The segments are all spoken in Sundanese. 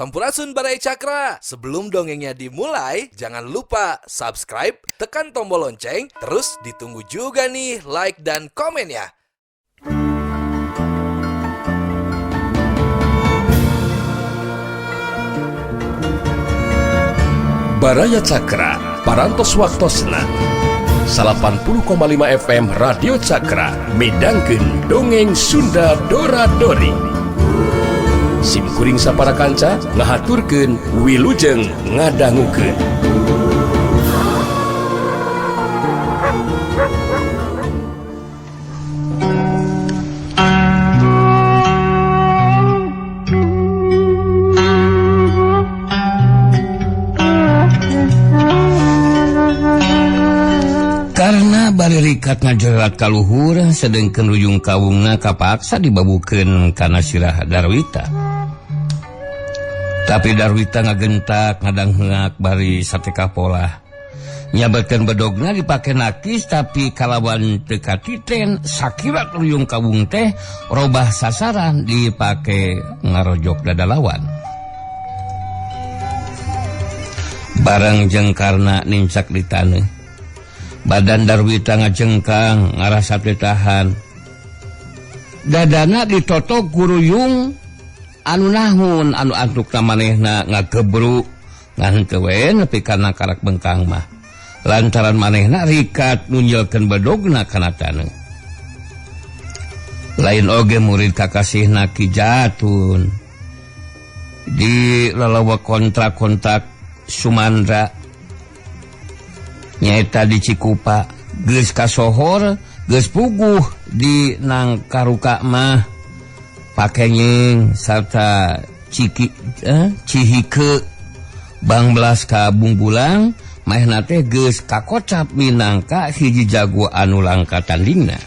Sampurasun Baraya Cakra. Sebelum dongengnya dimulai, jangan lupa subscribe, tekan tombol lonceng, terus ditunggu juga nih like dan komennya. Baraya Cakra, Parantos Waktosna 80,5 FM Radio Cakra midangkeun Dongeng Sunda Dora Dori. Sim kuring sapara kanca ngahaturkeun wilujeng ngadangukeun. Karena bari rikat ngajerat ka luhur sedengkeun ruyung kawungna kapaksa dibabukeun kana sirah Darwita. Tapi Darwita ngagentak ngadangheak bari sateka polah. Nyabetkeun bedogna dipake nakis tapi kalawan teu katiten sakirat ruyung kawung teh robah sasaran dipake ngarojok dada lawan. Barang jengkarna nincak di taneuh. Badan Darwita ngajengkang ngarasa teu tahan. Dadana ditotok ku ruyung anu nahun anu antukna manehna ngagebruk ngan teu we nepi kana karak bengkang mah. Lantaran manehna rikat nunjelkeun bedogna kana taneuh. Lain oge murid kakasihna Ki Jatun. Di lalawa kontrak-kontrak Sumandra nyaeta di Cikupa geus kasohor geus puguh di Nangkaruka mah pakenyeng sarta ciki cihike bangbelas ka Bungbulang manehna teh geus kakocap minangka hiji jago anu langka tandingna.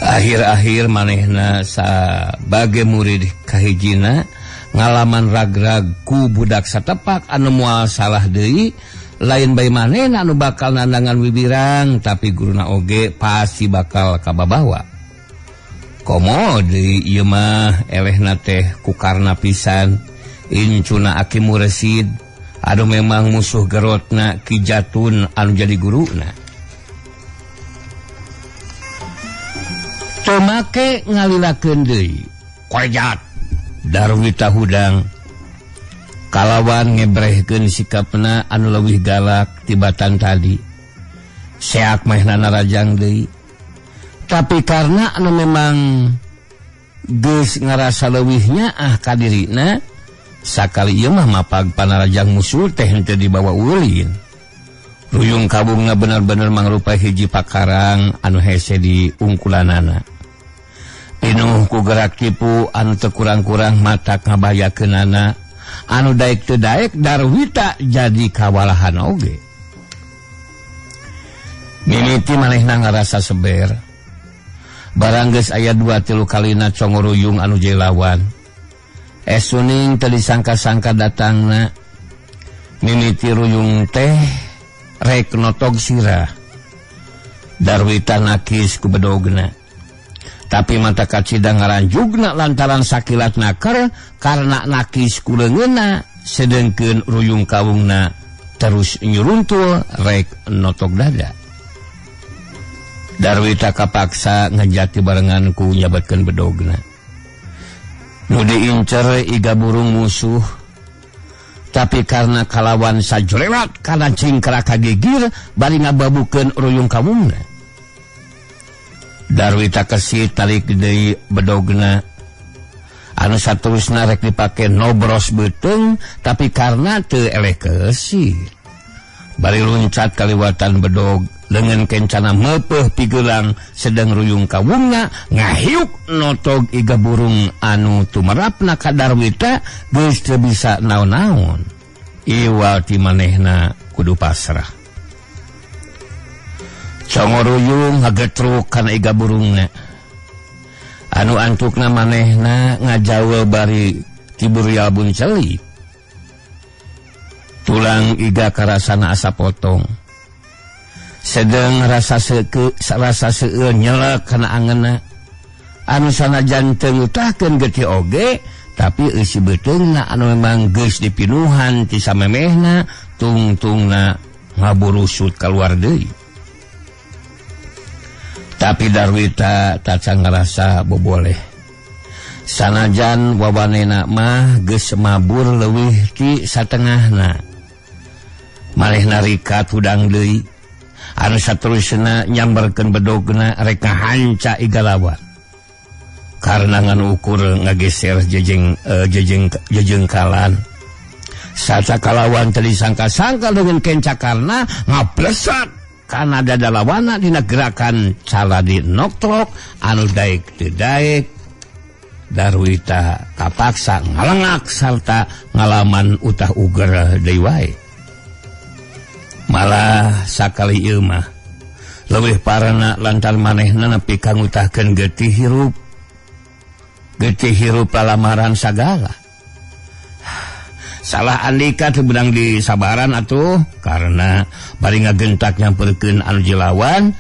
Akhir-akhir manehna sabage murid kahijina ngalaman rag-rag ku budak satepak anu moal salah deui lain bae manehna anu bakal nandangan wibirang tapi guruna oge pasti bakal kababawa. Komo deui ieu mah elehna teh ku karna pisan incuna Aki Mursid anu memang musuh gerotna Ki Jatun anu jadi guruna. Teu make ngalilakeun deui korejat Darwita hudang kalawan ngebrehkeun sikapna anu leuwih galak tibatan tadi. Seak manehna narajang deui. Tapi karena anu memang geus ngarasa leuwih nyaah ka dirina, sakali ieu mah mapag panarajang musuh teh henteu dibawa ulin. Ruyung kabungna bener-bener mangrupa hiji pakarang anu hese di ungkulanana. Pinuh ku gerak tipu anu teu kurang-kurang matak ngabahayakeunana anu daek teu daek Darwita jadi kawalahan oge. Mimiti manehna ngarasa seber. Barang geus aya 2-3 kalina congoruyung anu jelawan. Esuning teu disangka-sangka datangna. Mimiti ruyung teh rek notog sirah. Darwita nakis ku bedogna. Tapi mata kacida ngaranjugna lantaran sakilat naker karena nakis ku leungeunna sedengkeun ruyung kawungna terus nyuruntul rek notok dada. Darwita kapaksa ngejati barengan ku nyabetkeun bedogna. Nu diincer iga burung musuh tapi karena kalawan sajrewat kana cingkrak kagigir bari ngababukeun ruyung kawungna. Darwita kesit tarik deui bedogna anu saterusna rek dipake nobros beuteung tapi karena teu eleh kesit bari luncat kaliwatan bedog leungeun kencana meupeuh pigelang sedeng ruyung kawungna ngahiuk notog iga burung anu tumerapna ka Darwita geus teu bisa naon-naon. Iwal ti manehna kudu pasrah. Congoruyung ngagetruk kana iga burungna anu antukna manehna ngajawe bari tiburial buncelik. Tulang iga karasana asa potong sedeng rasa seueur nyelek kana angeunna Anu sanajan teu ngutahkeun getih oge tapi eusi beuteungna anu memang geus dipinuhan ti samemehna tungtungna ngaburusut kaluar deui. Tapi Darwita tacan ngarasa boboleh. Sanajan wawanena mah geus mabur leuwih ti satengahna. Manehna rikat hudang deui. Anu saterusna nyamberkeun bedogna rek ngahanca igalawan. Karena ngan ukur ngageser jejengkalan. Saca kalawan teu disangka-sangka dengan kenca karena ngablesat kana dada lawana dina gerakan caladi noktrok anu daek teu daek. Darwita kapaksa ngalengak sarta ngalaman utah uger deui wae. Malah sakali ieu mah leuwih parana lantaran manehna nepi ka ngutahkeun getih hirup. Getih hirup lalamaran sagala. Salah Andika teu beunang disabaran atuh karena bari ngagentak nyamperkeun anu jilawan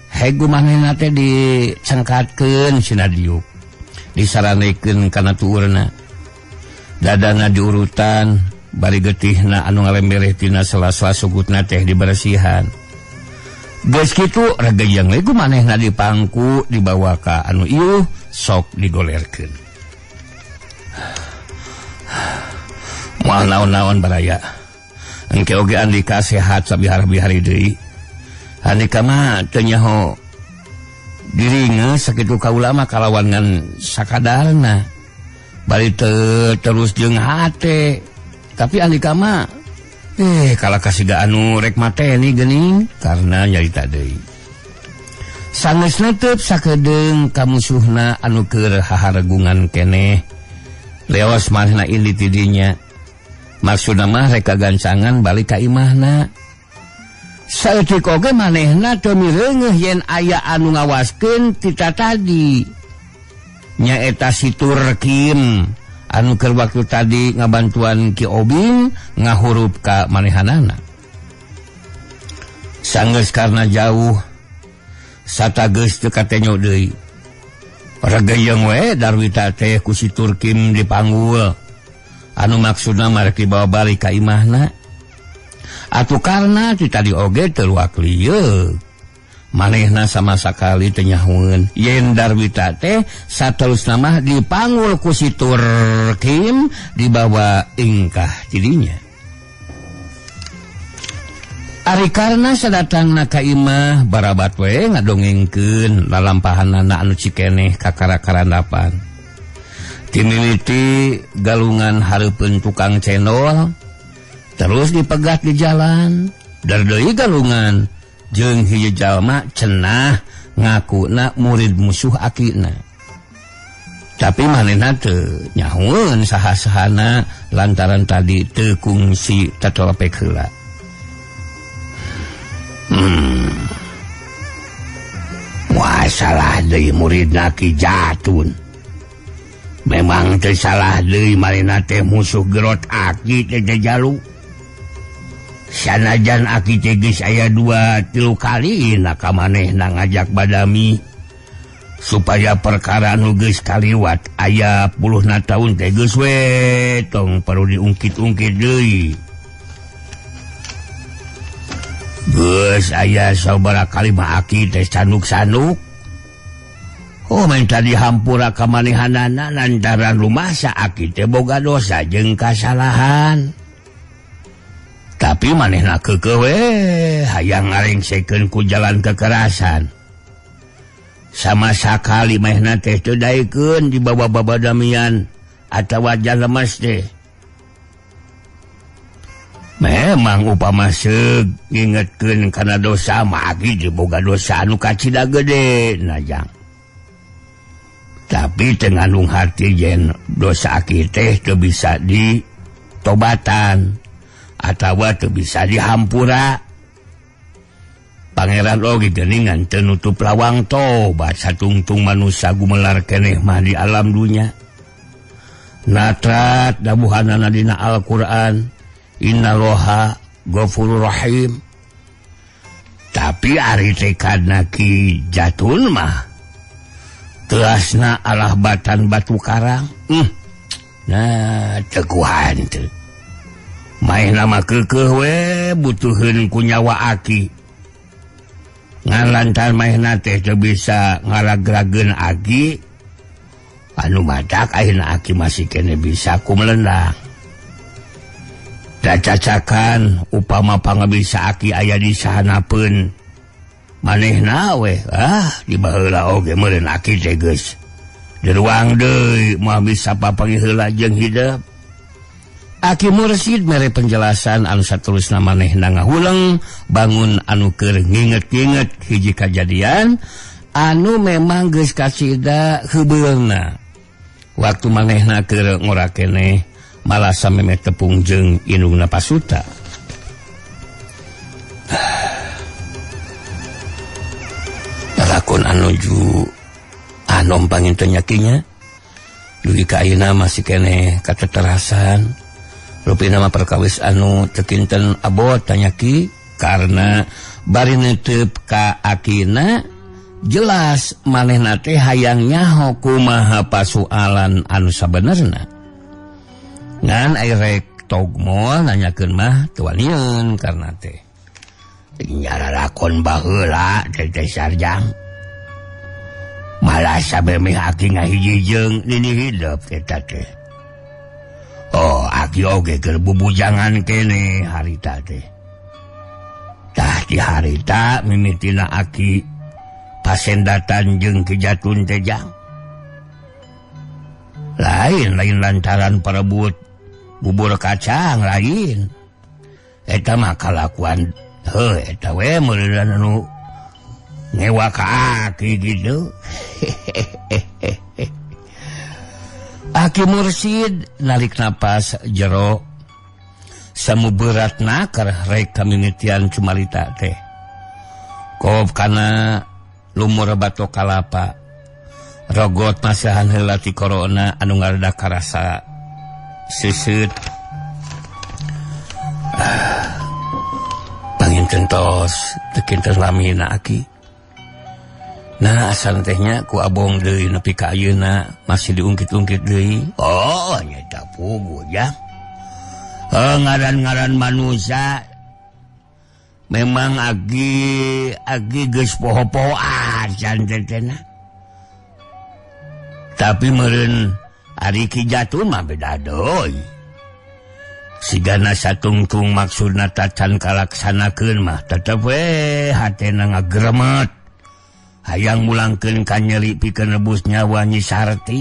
hegu manehna teh dicengkatkeun sina diuk. Disaranekeun kana tuurna. Dadana diurutan bari getihna anu ngalembereh tina sela-sela sugutna teh dibersihan. Geus kitu regejeng we manehna dipangku dibawa ka anu ieu sok digolerkeun. Moal naon-naon baraya. Engke oge Andika sehat sabihar-bihari deui. Andika mah teu nyaho diringeus sakitu kaula mah kalawan ngan sakadarna. Bari teu terus jeung hate. Tapi Andika mah kalah kasiga anu rek mateni geuning karena nyarita deui. Sanggeus netep sakedeung ka musuhna anu keur haharegungan keneh. Leos manehna indit ti dinya. Maksudna mah rek kagancangan balik ka imahna. Saeutik oge manehna teu mireungeuh yen aya anu ngawaskeun tita tadi. Nyaeta si Turkim anu keur waktu tadi ngabantuan Ki Obing ngahurup ka manehanana. Sanggeus karena jauh satageus teu katenyo deui. Regeyeng we Darwita teh ku si Turkim dipanggul. Anu maksudna mah rek dibawa balik ka imahna. Atuh karena ti tadi oge teu luak lieuk. Manehna sama sakali teu nyahueun yen Darwita teh saterusna mah dipanggul ku si Turkim dibawa ingkah tidinya. Ari karna sadatangna ka imah barabat we ngadongengkeun lalampahanana anu cikeneh ka kara-karandapan. Timimiti galungan hareupeun tukang cendol terus dipegat di jalan dar deui galungan jeung hiji jalma cenah ngakuna murid musuh akina. Tapi manehna teu nyahueun saha-sahana lantaran tadi teu kungsi tatolepek heula. Wah salah deui muridna Ki Jatun. Memang teu salah deui manehna teh musuh gerot aki teh jalu. Sanajan aki teh geus aya 2-3 kali na ka manehna ngajak badami supaya perkara nu geus kaliwat aya puluhna taun teh geus we tong perlu diungkit-ungkit deui. Geus aya sabaraha kali mah aki teh sanuk-sanuk. Oh minta dihampura ka manehanana lantaran rumasa aki teh boga dosa jeung kasalahan. Tapi manehna keukeuh we hayang ngarengsekeun ku jalan kekerasan. Sama sakali manehna teh teu daekeun dibawa babadamian atawa jalemes teh. Memang upama seug ngingetkeun kana dosa mah aki diboga dosa anu kacida gede najang. Tapi teu ngandung hati yen dosa aki teh teu bisa ditobatan atawa teu bisa dihampura. Pangeran oge geuningan teu nutup lawang tobat satungtung manusia gumelar keneh mah di alam dunya. Natrat dabuhanana dina Al-Qur'an innallaha ghafurur rahim. Tapi ari tekadna Ki Jatun mah Teasna alah batan batu karang. Nah teguhan teu. Maehna mah keukeuh we butuheun ku nyawa aki. Ngan lantaran maehna teh teu bisa ngaragrageun aki, anu matak ayeuna aki masih kene bisa ku melendang. Da cacakan upama pangabisa aki aya di sahanapeun manehna we, di baheula oge meureun aki teh geus diruang deui moal bisa papanggih heula jeung hidep. Aki Mursid mere penjelasan anu saterusna manehna ngahuleng bangun anu keur nginget-nginget hiji kajadian anu memang geus kasida heubeulna. Waktu manehna keur ngora keneh malah samemeh tepung jeung indungna pasuta. Lakon anuju anom panginten nyakinya dugi ka ayeuna masih keneh kateterasan. Rupina mah perkawis anu teu kinten abot tanyaki karena bari neuteup ka akina jelas manehna teh hayang nyaho kumaha pasualan anu sabenerna. Ngan ai rek togmol nanyakeun mah teu wanieun karena teh nyaralakon baheula teh teh sarjang. Malah samemeh aki ngahiji jeung nini hidep eta teh. Oh, aki oge keur bubujangan kene harita teh. Tah di harita mimitina aki pasendatan jeung Ki Jatun teh jang. Lain lantaran parebut bubur kacang lain. Eta mah kalakuan heuh eta we meureun anu ngewa ka aki gitu. Aki Mursid narik napas jero samu berat nakar rek kamimitian cumarita teh. Kop kana lumur batok kalapa rogot masihan heula ti corona anu ngaredak karasa seuseut. Panginten tos teu kinten lamina aki. Nah asal tehnya ku abong deui nepi ka ayeuna masih diungkit-ungkit deui. Oh nyata puguh jang. Ngaran-ngaran manusia memang agi geus poho-poho acan teh teh. Tapi meureun ari Ki Jatun mah beda deui. Sigana satungtung maksudna tacan kalaksanakeun mah tetep we hatena ngagremet. Hayang mulangkeun ka nyeri pikeun nebus nyawa Nyi Sarti.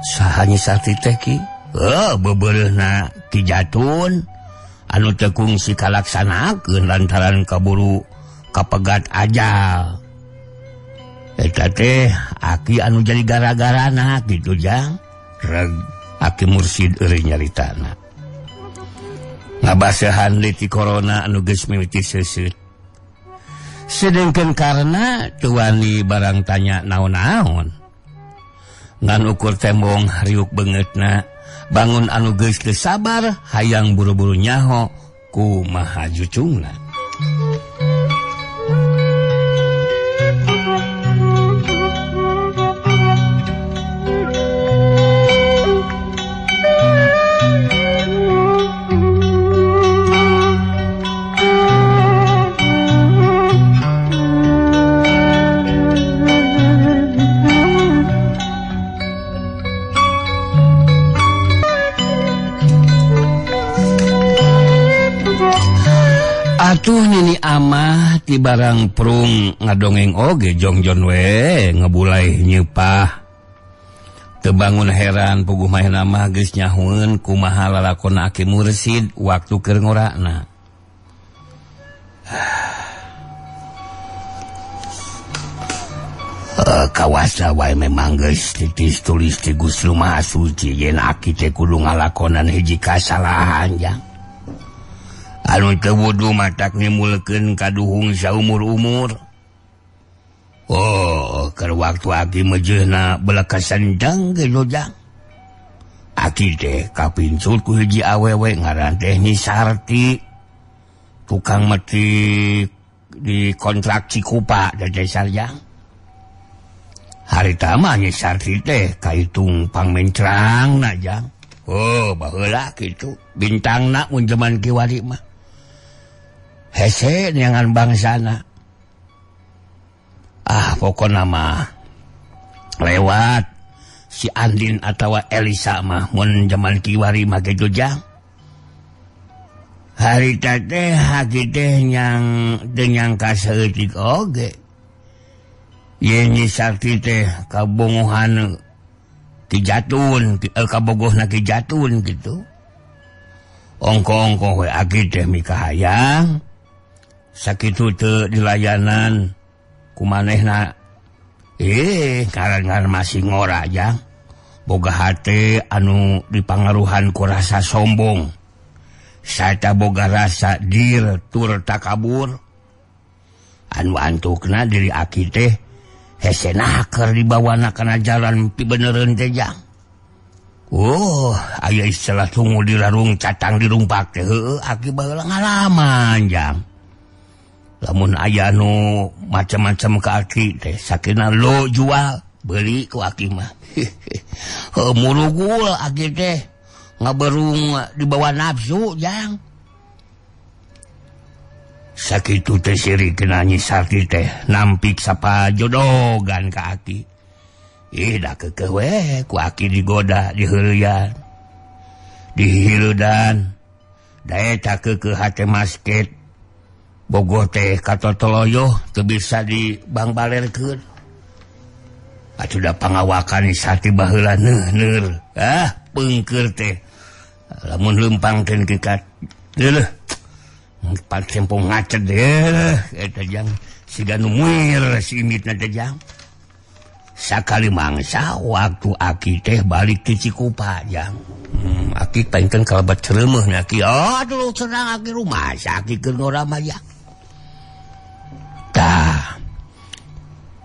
Saha Nyi Sarti teh ki? Beubeureuhna Ki Jatun anu teu kungsi kalaksanakeun lantaran kaburu kapegat ajal. Eta teh aki anu jadi gara-garana kitu jang. Reg Aki Mursid eureun nyaritana. Ngabasehan liti corona anu geus mimiti seuseut. Sedengkeun karena teu wani barang tanya naon-naon. Ngan ukur tembong riuk beungeutna, bangun anu geus teu sabar hayang buru-buru nyaho kumaha jucungna. Atuh nini amah ti barang prung ngadongeng oge jongjon we ngebulai nyepah. Teu bangun heran puguh maehna mah geus nyahueun kumaha lalakon Aki Mursid waktu keur ngorana. Kawasa wae memang geus titis tulis ti Gusti Maha Suci yen aki teh kudu ngalakonan hiji kasalahan jang. Anu teu wudu matak nimbulkeun kaduhung saumur-umur. Oh, keur waktu aki meujeuhna belekasan jang geus jang. Aki teh kapincut ku hiji awewe ngaran teh Nyi Sarti. Tukang metik di kontrak Cikupa teh sarjang. Harita mah Nyi Sarti teh kahitung pangmencrangna jang. Oh, baheula kitu bintangna mun jaman kiwari mah. Hese neangan bangsana. Ah, pokona mah lewat si Andin atawa Elisa mah mun jaman kiwari mah kitu jang. Harita teh haki teh nyang teu nyangka saeutik oge. Yen Nyi Sarti teh kabongohan Ki Jatun, kabogohna Ki Jatun gitu. Ongko-ongko we aki teh mikahayang sakitu teu dilayanan ku manehna. Ngaran-ngaran masih ngora jang. Boga hate anu dipangaruhan ku rasa sombong. Sarta boga rasa dir tur takabur. Anu antukna diri aki teh hese naker dibawana kana jalan pibenereun teh jang. Oh, aya istilah tungu dilarung catang dirumpak teh heueuh aki baheula ngalaman jang. Lamun aya nu macam-macam ka aki teh sakina lo jual beli ku aki mah. Heuh murugul aki teh ngaberung dibawa nafsu jang. Sakitu teh sirikeuna Nyi Sarti teh nampik sapa jodogan ka aki. Ih da keukeuh we ku aki digoda diheureyan. Dihileudan. Da eta keukeuh hate masket. Bogoh teh katotoloyoh teu bisa dibangbalerkeun. Atuh da pangawakan Nyi Sarti baheula neuh-leur. Ah, peungkeur teh. Lamun leumpang teh kikat. Leuh. Empat sempong ngacet deh, eta jang siga nu muir si imitna teh jang. Sakali mangsa waktu aki teh balik ti Cikupa jang. Aki painten kalabat cereumeuh nya aki. Oh, aduh senang aki rumah aki keur ngora mah jang. Tah.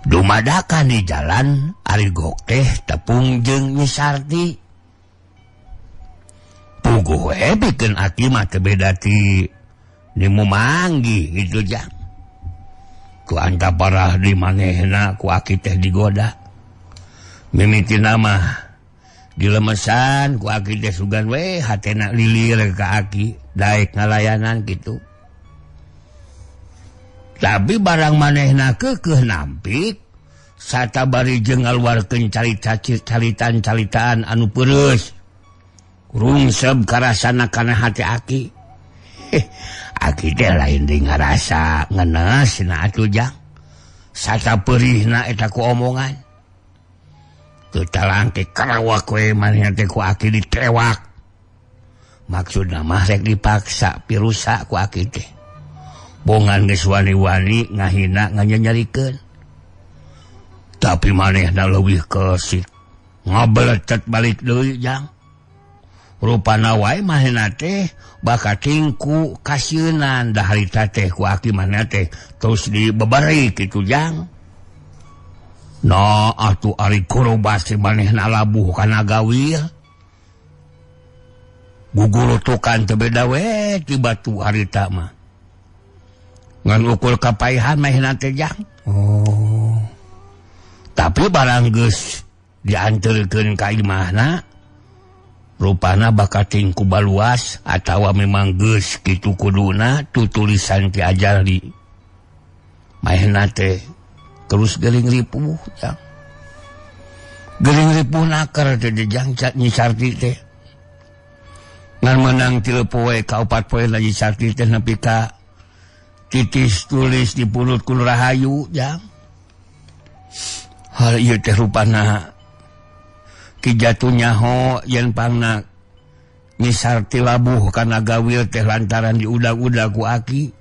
Dumadakan di jalan ari gok teh tepung jeung Nyi Sarti. Puguh we bikeun aki mah teu beda ti nimu manggi gitu jang. Ku anta parah di manehna ku aki teh digoda. Mimitina mah dilemesan ku aki teh sugan we hatena lilir ka aki daek ngalayanan gitu. Tapi barang manehna keukeuh nampik sarta bari jeung ngaluarkeun caritan-caritan anu peureus. Rungsep karasana kana hate aki. Aki teh lain deui ngarasa ngenes na atuh jang. Sarta peurihna eta ku omongan. Teu talangke karawak we manehna teh ku aki ditewak. Maksudna mah rek dipaksa pirusak ku aki teh. Bongan geus wani-wani ngahina nganyanyarikeun. Tapi manehna leuwih kesit. Ngabeletet balik deui jang. Rupana wae manehna teh bakating ku kasieunan da harita teh ku aki manehna teh terus dibeberi kitu jang. Nah atuh ari korobas teh manehna labuh kana gawir. Gugulutukan teu beda we ti batu harita mah. Ngan ukur kapaihan manehna teh jang. Oh. Tapi barang geus dianterkeun ka imahna rupana bakating ku baluas atawa memang geus kitu kuduna tu tulisan Ki Ajardi. Manehna teh terus geuring ripuh jang. Geuring ripuh naker teh jang Nyi Sarti teh. Ngan meunang 3 poe ka 4 poe Nyi Sarti teh nepi ka titis tulis di pulut ku Rahayu jang. Hal ieu teh rupana Ki Jatun nyaho yen pangna Nyi Sarti labuh kana gawir teh lantaran diudag-udag ku aki.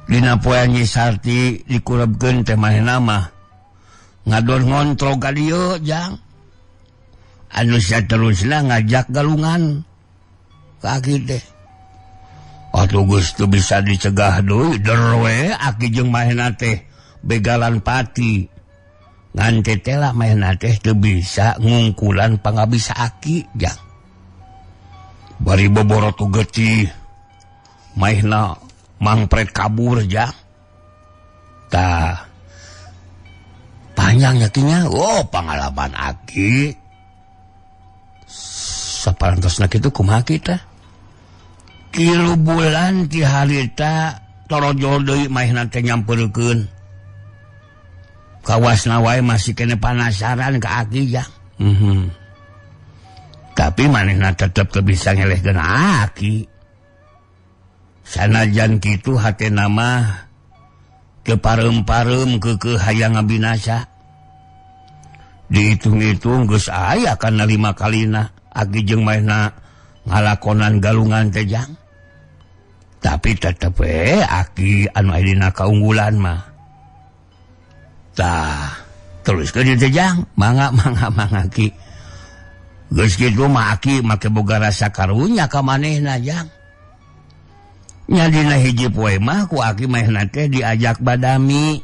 Dina poean Nyi Sarti dikurebkeun teh manehna mah ngadon ngontrol ka dieu jang. Anu saterusna ngajak galungan ka aki teh. Atuh geus teu bisa dicegah deui der we aki jeung manehna teh begalan pati. Ngan teh lah manehna teh teu bisa ngungkulan pangabisa aki jang. Bari boborotu getih manehna mangpret kabur jang. Tah Panjang yakinnya. Oh, pengalaman aki. Saparantosna kitu kumaha kita? 3 bulan ti harita torojol deui maehna teh nyamperkeun. Kawasna wae masih kene panasaran ka aki jang. Tapi manehna tetep teu bisa ngelehkeun aki. Sanajan kitu hatena mah teu pareum-pareum keukeuh hayang ngabinasa. Dihitung-hitung geus aya kana 5 kalina aki jeung manehna ngalakonan galungan teh jang. Tapi tetep we aki anu aya dina kaunggulan mah. Tah, teruskeun teh jang, mangga mangga mangga ki. Geus kitu mah aki make boga rasa karunya ka manehna jang. Nya dina hiji poe mah ku aki manehna teh diajak badami.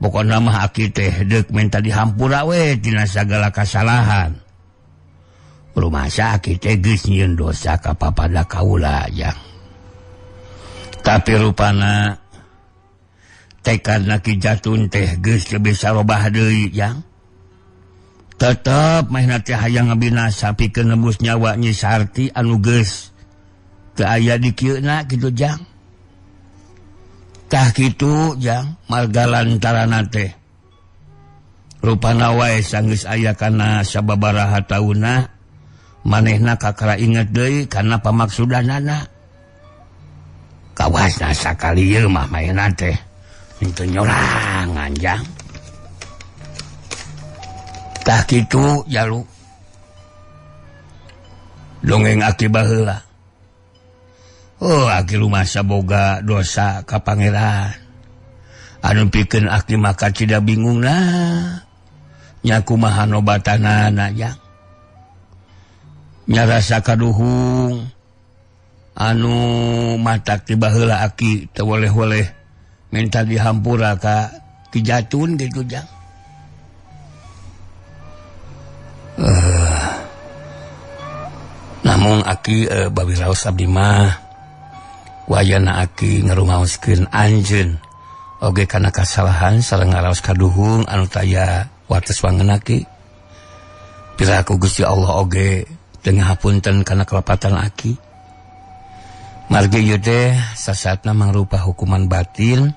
Pokona mah aki teh deuk minta dihampura we tina sagala kasalahan. Rumasa aki teh geus nyieun dosa ka papada kaula jang. Tapi rupana tekadna Ki Jatun teh geus teu bisa robah deui jang. Tetep manehna teh hayang ngabinasa pikeun nebus nyawa Nyi Sarti anu geus teu aya di kieuna kitu jang. Tah kitu jang marga lantarana teh. Rupana wae sanggeus aya kana sababaraha taunna manehna kakara inget deui kana pamaksudanana. Kawasna sakali ieu mah manehna teh henteu nyorangan jang. Tah kitu jalu. Dongeng aki baheula. Oh, aki rumasa boga dosa ka pangeran. Anu pikeun aki maka tidak bingungna. Nya kumaha nobatanana jang. Nya rasa kaduhung anu matak ti baheula aki teu woleh-woleh minta dihampura ka Ki Jatun kitu jang. Namun aki bawiraos abdi mah wayana aki ngarumaoskeun anjeun oge kana kasalahan sareng ngaraos kaduhung anu taya wates wangen aki. Piraku Gusti Allah oge teu ngahapunten kana kalepatan aki. Margi ieu teh sasatna mangrupa hukuman batin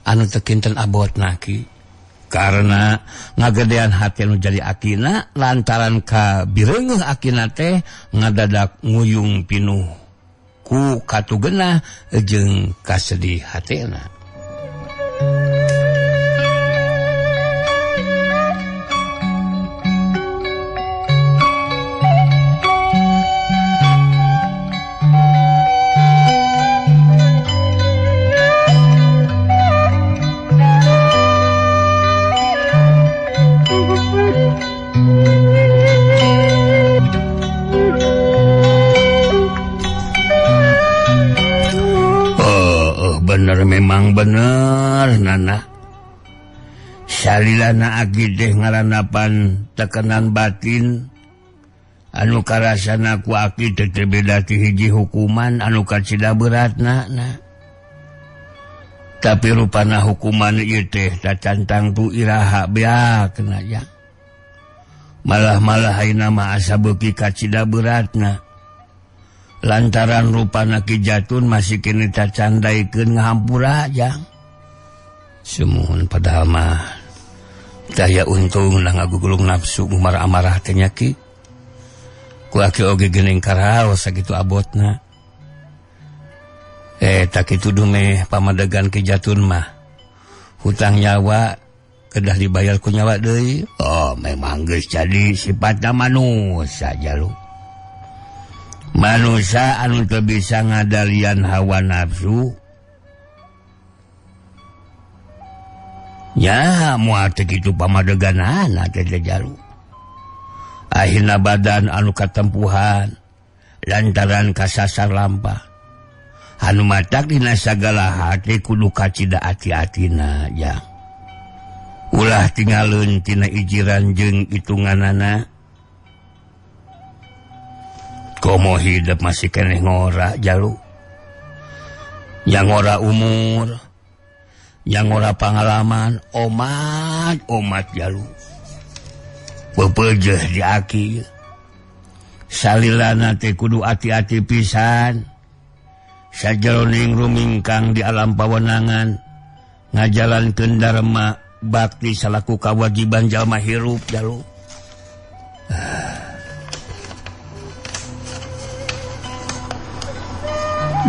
anu teu kinten abotna aki. Karena ngagedean hati anu jadi akina lantaran ka bireungeuh akina teh ngadadak nguyung pinuh ku katugenah jeung kasedih hatena. Bener memang bener nana. Salilana aki teh ngaranapan tekanan batin anu karasana ku aki teh teu beda ti hiji hukuman anu kacida beratna na. Tapi rupana hukuman ieu teh tacantang tu iraha beakna ya. Malah-malah ayeuna mah asa beuki kacida beratna. Lantaran rupana Ki Jatun masih kini tacandaikeun ngahampura jang. Sumuhun padahal mah daya untung lah ngagugulung nafsu marah-amarah teh nya ki. Ku aki oge geuning karaos sakitu abotna. Tak kitu dumeh pamadegan Ki Jatun mah. Hutang nyawa kedah dibayar ku nyawa deui. Oh, memang geus jadi sifatna manusia jalu. Manusia anu teu bisa ngadalian hawa nafsu. Nya moal teu kitu pamadeganana teh jalu. Akhirna badan anu katempuhan lantaran kasasar lampah. Anu matak dina sagala hati kudu kacida ati-atina jang. Ulah tinggalun tina ijiran jeung hitunganana. Komo hidup masih keneh ngora jalu. Yang ngora umur, Yang ora pangalaman omat omat jalu. Bepejeh di aki. Salilana teh kudu ati-ati pisan. Sajeroning rumingkang di alam pawenangan ngajalankeun dharma bakti salaku kawajiban jalma hirup jalu.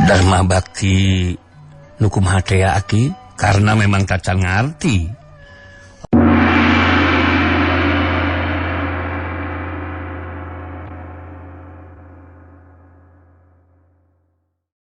Dharma bakti nu kumaha teh aki karena memang tacan ngarti.